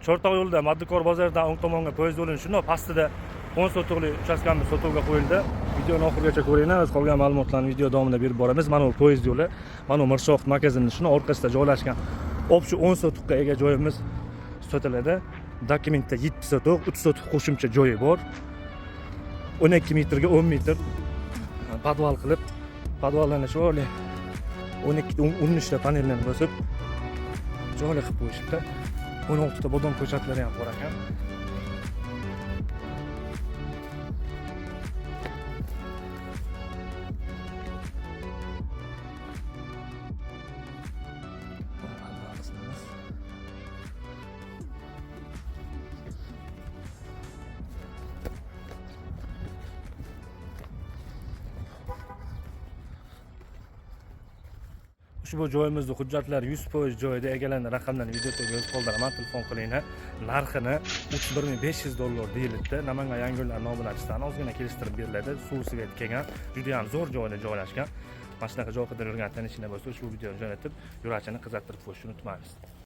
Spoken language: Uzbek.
Chortoq yo'lida Maddikor bozoridan o'ng tomonga poyezd yo'lini shundoq pastida 10 sotixli uchastkamiz sotuvga qo'yildi. Videoni oxirigacha ko'ringlar, biz qolgan ma'lumotlarni video davomida berib boramiz. Mana bu poyezd yo'li, mana bu Mirshoh magazini shuni orqasida joylashgan. Общий 10 sotixga ega joyimiz sotiladi. Dokumentda 7 sotix, 3 sotix qo'shimcha joyi bor. 12 metrga 10 metr podval qilib, podvallarni chiroyli 12 13 ta panellarni bosib chiroyli qilib qo'yishibdi. 16 ta bodom ko'chatlari ham bor ekan. Podval qismimiz. Ushbu joyimizni hujjatlari 100% joyida, egalari raqamlarni video tagiga yozib qoldiraman, telefon qilinglar. Narxini 31 500 dollar deyilibdi. Namangan Yangiyo'llar nomidan ozgina kelishtirib beriladi. Suv svet kelgan, juda ham zo'r joyda joylashgan. Mana shunaqa joy qidirib yurgan tanishinglar bo'lsa, ushbu videoni jo'natib, yurachini qizartirib qo'yishni unutmaymiz.